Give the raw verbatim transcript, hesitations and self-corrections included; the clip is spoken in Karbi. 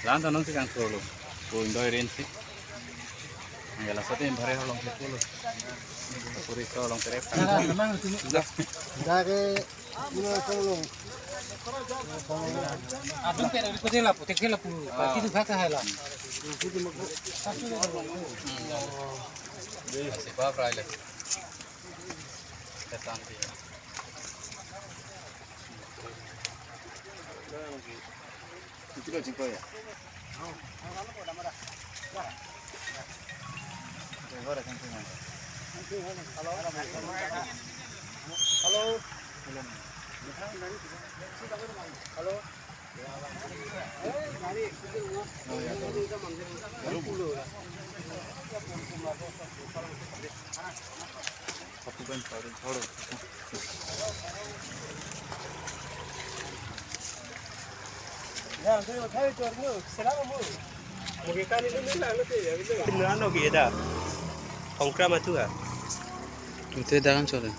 Lan tanong si kangtolo. Ko Indo irin si. Ang gala sa tin pare halong si pulo. Puri so long terep. Dake ina solo. Adung pe ko de la putek la pu. Pati tu kha kha la. Kasi pa prai le. Kesan ti. Hello. Hello. Hello. Ano ki eda? Hongkram atu ah. Ute dagan chole.